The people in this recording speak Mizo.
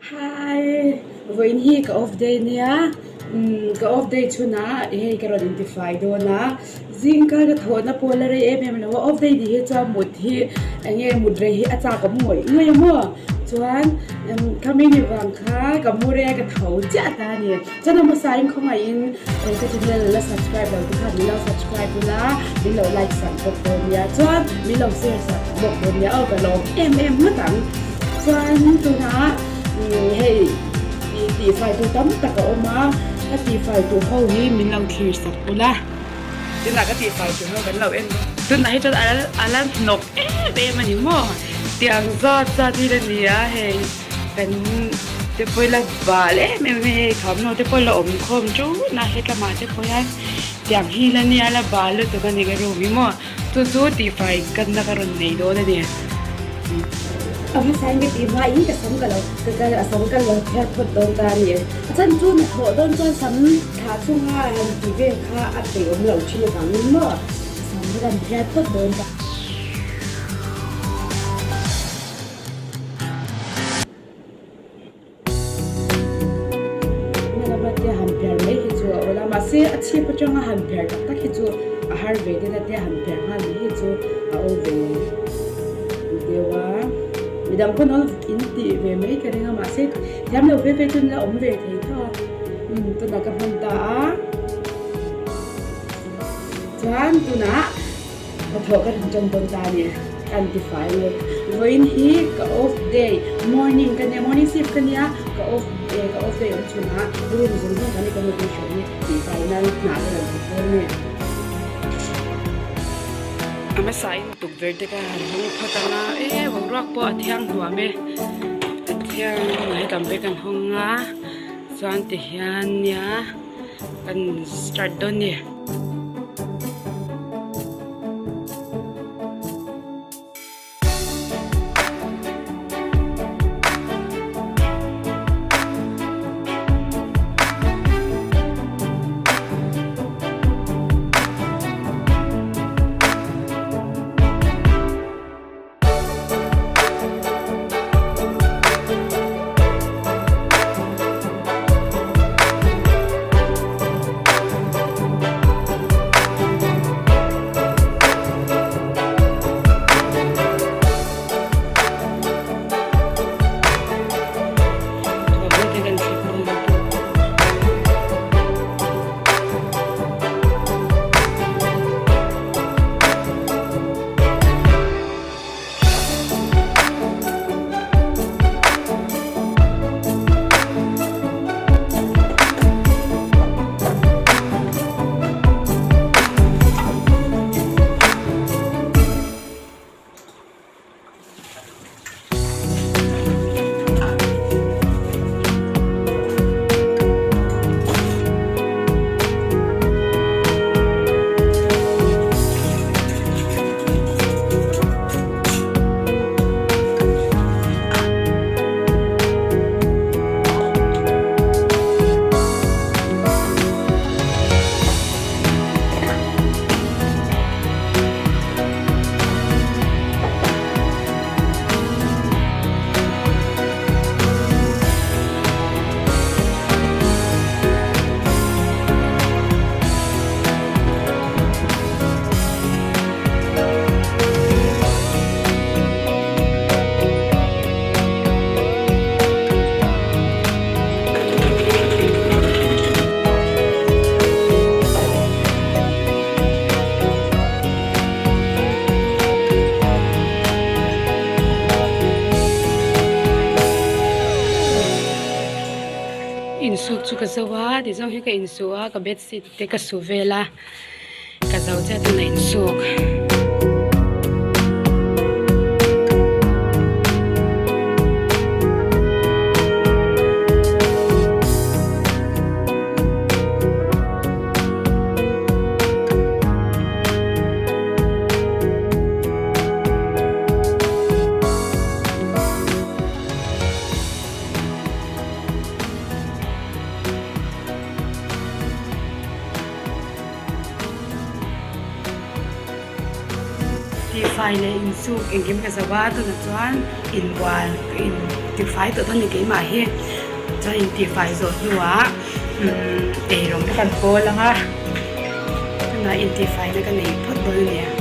Hi, vawiin hi ka off day nia, umm ka off day chhunah hei ka rawn intifai dawn a, zing kha ka thawhna pawh la rei em em lo a, off day ni hi chuan mut hi eng nge mut rei hi a chak awm ngawih ngawih a maw, chuan umm khami ni vang kha ka mu rei a ka tho chiah ta a ni. Chuan a hmasa in khawngaihin ka channel la subscribe lo te khan min lo subscribe ula, min lo like sak bawk dawn nia, chuan min lo share sak bawk dawn nia aw ka lawm em em ngawt ang. Chuan tunah hei tihfai tur tam tak a awm a, ka tihfai tur ho hi min lo thlir sak ula, tunah ka tihfai tur ho kan lo en dawn. Tunah hi chuan a la hnawk em em a ni maw, tiang zat zat hi la ni a hei. Kan te pawh ila bal em em a hei thuamhnaw te pawh la awm khawm tun a hetlamah te pawh hian tiang hi la nia la bal lutuk a ni ka room hi maw chu chu tihfai kanna ka rawn nei dawn a ni. A hmasa in ka tih hma in ka sam ka lo ka sam ka lo phiar phawt dawn ta a ni. A chhan chu hnathawh dawn chuan sam thlah chunga han tih vel kha a peih awm loh thin avangin maw sam ka rawn phiar phawt dawn ta. Hmanrua han pher mai hi chu a awl a, mahse a chhip atanga han pher tak tak hi chu a har ve deuh a tia han pher nghal mai hi chu a awl ve deuh a, midang pawn awl in tih ve mai ka ring a mahse thiam lo ve ve chu an la awm ve thei tho a, umm tunah ka hman ta a chuan tunah. Hnathawh ka rawn ṭan dawn ta a ni, ka an tifai nge. Vawiin hi ka off day, morning ka nia, morning shift ka nia, ka off day, ka off day awm chhun a, room zawng zawng kan i ka nu hrawn hi tihfai nan hna ka rawn thawk dawn nge. A hmasa in tukverh te ka han hawng phawt ang a, e boruak pawh a thiang hnuam e, a thiang hetam vek an hawng a, chuan tihian nia kan start dawn ni. Insuk chu ka zo a tizawng hi ka insu a ka bedsheet te ka su vel a ka zo chiah tuna insuk. Intifai leh insuk engkim ka zo a, tunah chuan inbual ka intifai tawh dawn a ni keimah hi. Chuan intifai zawh hnuah umm eirawng te kan pawl ang a, tunah intifai na ka nei phawt dawn a ni.